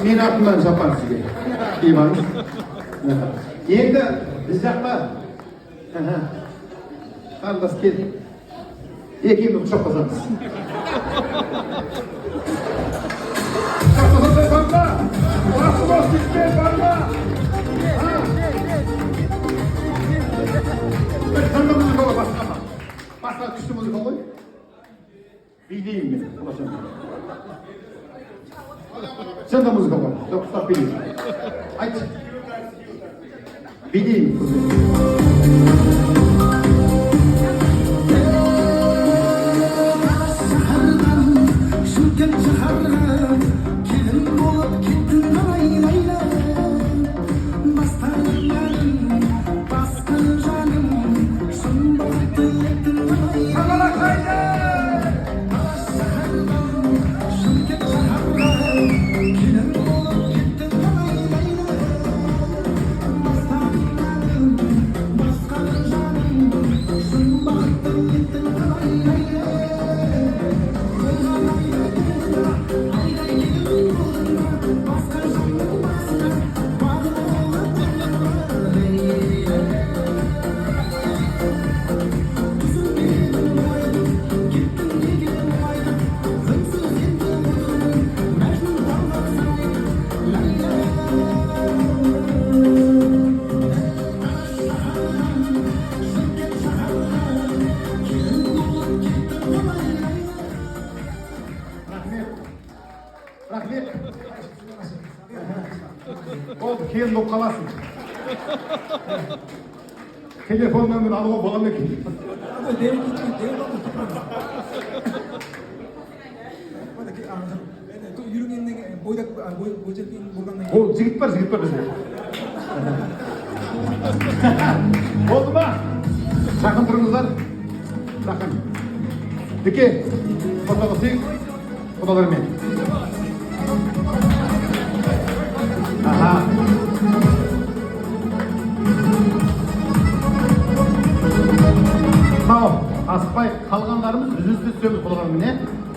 Мен артымнан шапан сізге. Киіп алыңыз. Енді біз жақта қарындас, кел. Екеуміз құшақтасамыз. Құшақтасаңдар бар ма? Басы бос жігіттер бар ма? А? Бір тыңды музыка ғой, басқа ма? Басқа күшті музыка ғой. Билеймін мен, болашақта. Жынды музыка ғой. Жоқ, ұстап билеймін. Айтшы. Билеймін қызбен. Шаһардан Шымкент шаһарға келін болып кеттің қалай, Ләйлә? Бастадың әнім, басқа жаным, шын бақытты еттің қалай? Шаһардан Шымкент шаһарға келін болып кеттің қалай, Ләйлә? Бастадың әнім, басқа жаным, шын бақытты еттің қалай, Ләйлә? Басқа жанның басына бағым болып Ләйлә. Түсінбедім ойды, кеттің неге мұңайдың? Үнсіз енді отырмын, Мәжнүн талға сарайды, Ләйлә. Шаһардан Шымкент шаһарға келін болып кеттің қалай, Ләйлә? Рахмет. Рахмет. Болды, келін болып қаласың. Телефон нөмірін алуға бола ма екен? 내일 내일 жүргеннен бойдақ бойжеткен болғаннан кейін. Ол жігіт бар, жігіт бар бізде. Болды ма? Жақын тұрыңыздар. Жақын. Дүке, ортаға түсейік. Құдалармен. Аха. Мынау асықпай қалғандарымыз үзіліспей түсеміз құдалармен, иә?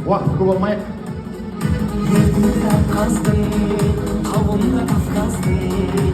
Уақыт көп алмайық. Елдің Кавказдың, қауымы Кавказдың.